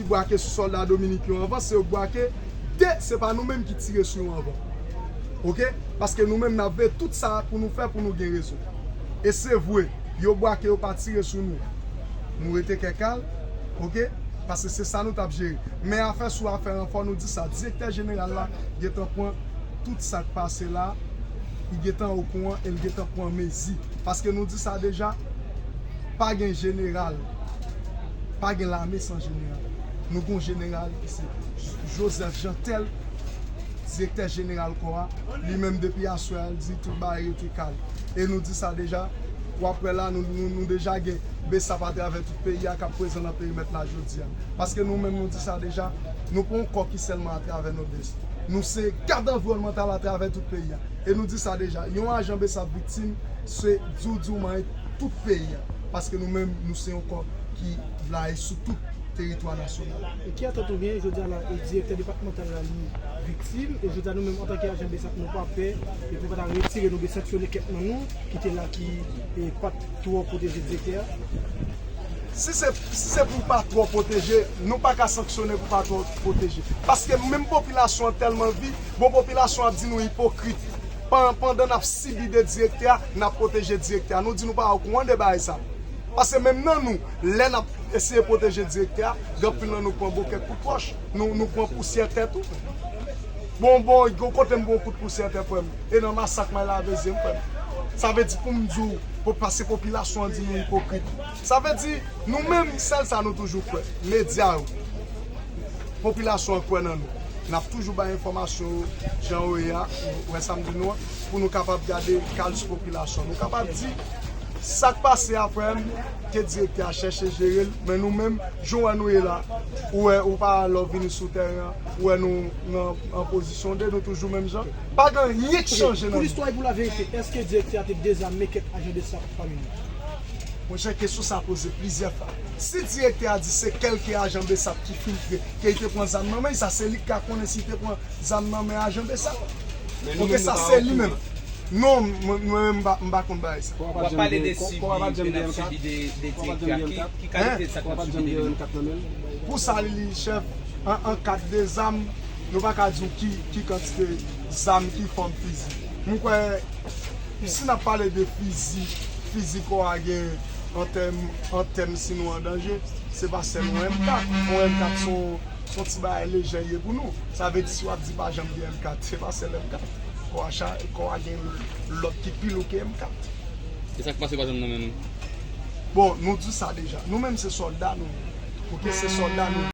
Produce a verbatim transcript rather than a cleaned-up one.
Bwake sou sòlda Dominik yo anvan, se yo k bwake. De, se pa nou menm ki tire sou yo anvan. Oke? Paske nou menm n ap veye tout sa pou nou fè pou nou gen rezon. E se vre, yo bwake, yo pa tire sou nou. Nou rete kè kal, oke? Paske se sa nou t ap jere. Men afè sou afè ranfò, nou di sa, direktè jeneral la gentan pran tout sa k pase la, li gentan okouran e l gentan pran mezi. Paske nou di sa deja, pa gen jeneral, pa gen lame san jeneral. Nou gon jeneral ki se Joseph Jeantel, direktè jeneral kò a. Li menm depi aswè a, l di tout bagay rete kal. E nou di sa deja, w ap wè la, nou, nou, nou deja gen BSAP atravè tout peyi a k ap prezan nan perimèt la jodi a. Paske nou menm, nou di sa deja, nou pa yon kò ki sèlman atravè Nòdès. Nou se gad anviwònmantal atravè tout peyi a. E nou di sa deja, yon ajan BSAP viktim, se diwdiwmanyen tout peyi a. Paske nou menm, nou se yon kò ki blayi sou tout teritwa nasyonal. E ki atant ou gen, jodi a la, e direktè depatmantal la, li viktim, e jodi a nou menm, antanke ajan BSAP, nou pa pè, e pou pa ta retire nou, oubyen sanksyone kèk nan nou, ki te la, ki, e, pa t twò pwoteje direktè a? Si se, si se pou pa twò pwoteje, nou pa ka sanksyone pou pa twò pwoteje. Paske menm popilasyon an tèlman vi, bon, popilasyon ap di nou ipokrit. Pan-, pandan n ap sibi de direktè a, n ap pwoteje direktè a. Nou di nou pa okouran de bagay sa. Paske menm nan nou, lè n ap eseye pwoteje direktè a, gen anpil nan nou pran bokèt kout wòch, nou, nou pran pousyè tè tou. Bon, bon, gon kote m pran kout pousyè tè, frè m. E nan masak May Lavezye m, frè m. Sa vle di pou m di w, pou pase popilasyon an di nou ipokrit. Sa vle di, nou menm, sèl sa nou toujou kwè. Medya yo. Popilasyon an kwè nan nou. N ap toujou bay enfòmasyon yo jan yo ye a, ou wè sa m di nou an, pou nou kapab gade kal sou popilasyon. Nou kapab di, sa k pase a, frè m, ke direktè a chèche jere l, men nou menm, jan w wè nou ye la, ou wè, ou pa lè w vini sou tèren an, ou wè nou nan, an pozisyon de, nou toujou menm jan. Pa gen anyen k chanje nan nou. Pou listwa e pou laverite, èske direktè a te dezame kèk ajan BSAP pami nou? Monchè, kesyon sa poze plizyè fwa. Si direktè a di se kèlke ajan BSAP ki filtre, ke li te pran zam nan men, sa se li k ka konnen si li te pran zam nan men ajan BSAP. Oke, sa se li menm. Non, mwen, mwen menm, m pa, m pa konn bagay sa. W ap pale de swivi ke n ap swivi de, de direktè a. Ki, ki kalite sa k ap swivi de li? Pou sa li, li chèf, an, an kad de zam, nou pa ka di w ki, ki kantite zam, ki fòm fizi. M kwè, si n ap pale de fizi, fizi kò a gen an tèm, an tèm si nou an danje, se pa sèl yon M kat. Yon M kat se yon, se yon ti bagay lejè ye pou nou. Sa vle di si w ap di pa janm gen M kat, se pa sèl M kat. Kò a cha-, kò a gen lòt ki pi lou ke M kat. E sa k pase pa janm nan men nou? Bon, nou di sa deja. Nou menm se sòlda nou ye. Oke, se sòlda nou